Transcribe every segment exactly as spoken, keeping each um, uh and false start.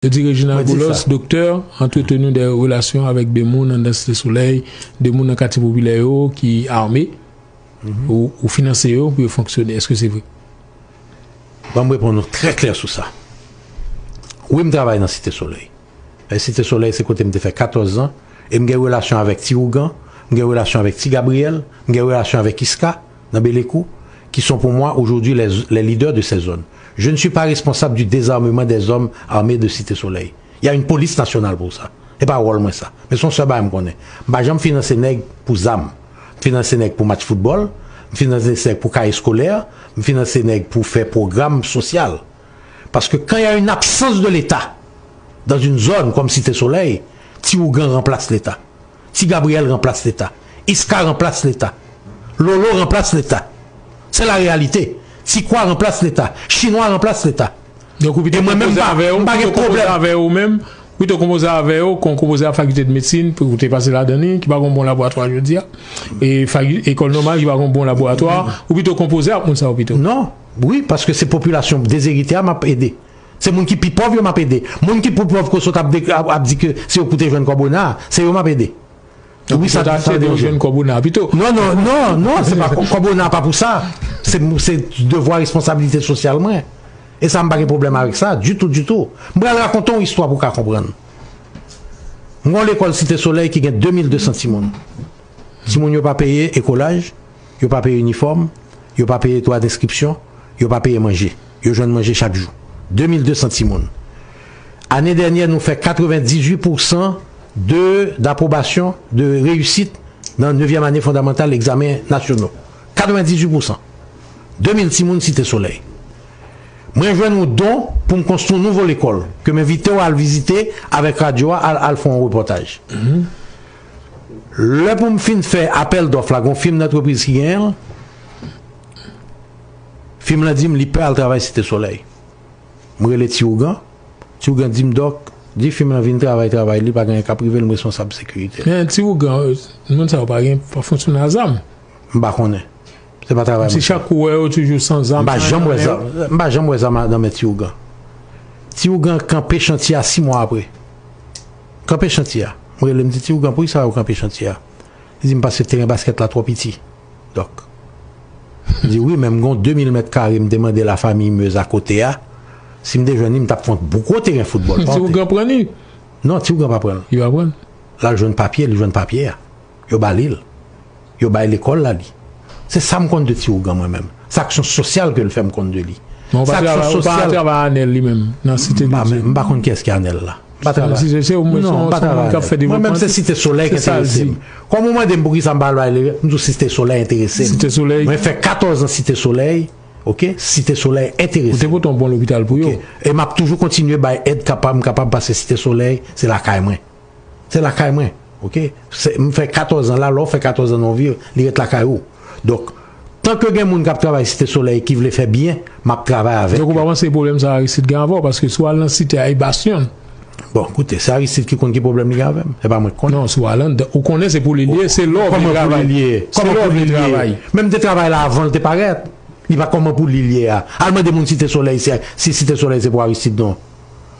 Yo di Reginald Boulos, doktè, antretenu de relasyon avèk de moun anndan Site Solèy, de moun nan katye popilè yo ki ame, ou, ou finanse yo pou yo fonksyone. Èske se vre? Ban m reponn ou trè klè sou sa. Wi, m travay nan Site Solèy. E Site Solèy, se kote m te fè katòz zan, e m gen relasyon avèk Ti Ougan, m gen relasyon avèk Ti Gabriyèl, m gen relasyon avèk Iska, nan Belekou, qui sont pour moi aujourd'hui les, les leaders de ces zones. Je ne suis pas responsable du désarmement des hommes armés de Cité Soleil. Il y a une police nationale pour ça. E pa wòl mwen sa. Men se yon sèl bagay m konnen. M pa janm finanse nèg pou zam. M finanse nèg pou match foutbòl, m finanse nèg pou kay eskolè, m finanse nèg pou fè pwogram sosyal. Parce que quand il y a une absence de l'État dans une zone comme Cité Soleil, Ti Ougan ranplase Leta. Ti Gabriyèl ranplase Leta. Iska ranplase Leta. Lolo ranplase Leta. Se la reyalite. Ti Kwa ranplase Leta. Chinwa ranplase Leta. Donk, ou pito konpoze avè yo, ou pito konpoze avè yo menm, ou pito konpoze avè yo, kon konpoze ak Fakilte de Medsin, pou ou te pase ladan li, ki pa gen bon laboratwa jodi a. E faki, Ekòl Nòmal, ki pa gen bon laboratwa, ou pito konpoze ak moun sa yo pito. Non, wi, paske se popilasyon dezerite a m ap ede. Se moun ki pi pòv yo m ap ede. Moun ki pi pòv ke sot ap, ap, ap di ke se yo ki te jwenn kòb ona, se yo m ap ede. Wi, sa, sa de jwenn kòb ona pito. Non, non, non, non, se pa kòb ona pa pou sa. Se, se devwa, responsablite sosyal mwen. E sa, m pa gen pwoblèm avèk sa, ditou, ditou. M pral rakonte yon istwa pou w ka konprann. M gen yon lekòl Site Solèy ki gen de mil de san timoun. Timoun yo pa peye ekolaj, yo pa peye inifòm, yo pa peye dwa denskripsyon, yo pa peye manje. Yo jwenn manje chak jou. De mil de san timoun. Ane dènyè, nou fè katrevendizuit pousan de, d'aprobasyon, de reyisit nan nevyèm ane fondamantal egzamen nasyono. Katrevendizuit pousan. De mil timoun Site Solèy. Mwen jwenn yon don pou m konstwi yon nouvo lekòl, ke m envite w al vizite avèk radyo a, al, al fè yon repòtaj. Lè pou m fin fè apèl dòf la, gon fim dantrepriz ki genyen l, fim lan di m li pè al travay Site Solèy. M rele Ti Ougan. Ti Ougan di m, Dòk, di fim lan vin travay travay li, pa gen anyen k ap rive l, m responsab sekirite l. Men Ti Ougan, moun sa yo pa gen, pa fonksyone a zam. M pa konnen. Se pa travay mwen. Si chak kou wè yo toujou san zam. M pa janm wè zam. M pa janm wè zam nan men Ti Ougan. Ti Ougan kanpe chantye a sis mwa apre. Kanpe chantye a. M rele m di, Ti Ougan, poukisa ou kanpe chantye a? Li di m, paske teren baskèt la twò piti. Dòk. M di, wi, men m gon de mil mèt kare m te mande lafanmi Meuse akote a. Si m te jwenn li, m t ap fè yon bon gwo teren foutbòl. Ti Ougan pran li? Non, Ti Ougan pa pran l. Li pa pran l? L al jwenn papye, li jwenn papye a. Yo ba li l. Yo bay lekòl la li. Se sa m konn de Ti Ougan mwen menm. Se aksyon sosyal ke l fè m konn de li. Men ou pa travay, ou pa travay a Anèl li menm, nan Site de Dye. M pa konn kiyès ki Anèl la. M pa travay. Si se, se ou menm, se yon moun k ap fè devlopman. Mwen menm se Site Solèy ki enterese m. Kòm ou mande m poukisa m pa al bay li, m di w Site Solèy enterese m. Site Solèy. Mwen fè katòz an Site Solèy, oke? Site Solèy enterese m. Ou te pote yon bon lopital pou yo. Oke. E m ap toujou kontinye bay èd kapab, m kapab, paske Site Solèy, se lakay mwen. Se lakay mwen, oke? Se, m fè katòz an la, lè w fè katòz an nan yon vi, li ret lakay ou. Donk, tanke gen moun k ap travay Site Solèy ki vle fè byen, m ap travay avèk yo. Donk, ou pa panse pwoblèm sa Aristide gen avè w? Paske si w al nan Site a, e Bastyonn. Bon, koute, se Aristide ki konn ki pwoblèm li gen avè m. Se pa mwen ki konnen. Non, si w al anndan, ou konnen se pou li l ye, se lè w vle travay. Se lè w vle travay. Menm te travay la avan l te parèt. Li pa kòman pou li l ye a. Al mande moun Site Solèy si, si Site Solèy se pou Aristide non.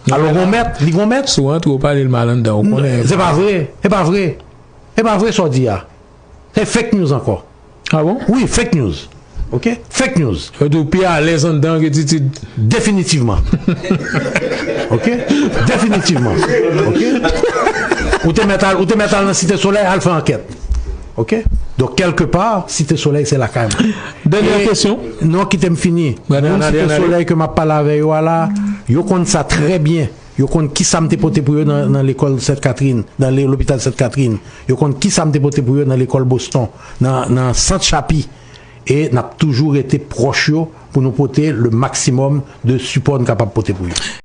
Alò, gon mèt, li gon mèt. Si w antre, w pale l mal anndan, ou konnen. Se pa vre, se pa vre. Se pa vre sa w di a. Se fake news ankò. Ah bon? Wi, fake news. Oke? Fake news. Yo di w pi alèz anndan ke Titid. Definitivman. Oke? Definitivman. Oke? Ou te mèt al, ou te mèt al nan Site Solèy, al fè ankèt. Oke? Donk, kèlkepa, Site Solèy, se lakay mwen. Dènyè kesyon. Non, kite m fini. Moun Site Solèy ke m ap pale avè yo a la, yo konn sa trè byen. Yo konn kisa m te pote pou yo nan, nan lekòl Sent Katrin, nan le, lopital Sent Katrin. Yo konn kisa m te pote pou yo nan lekòl Boston, nan, nan Sant Chapi. E n ap toujou rete pwòch yo pou nou pote le maksimòm de sipò n kapab pote pou yo.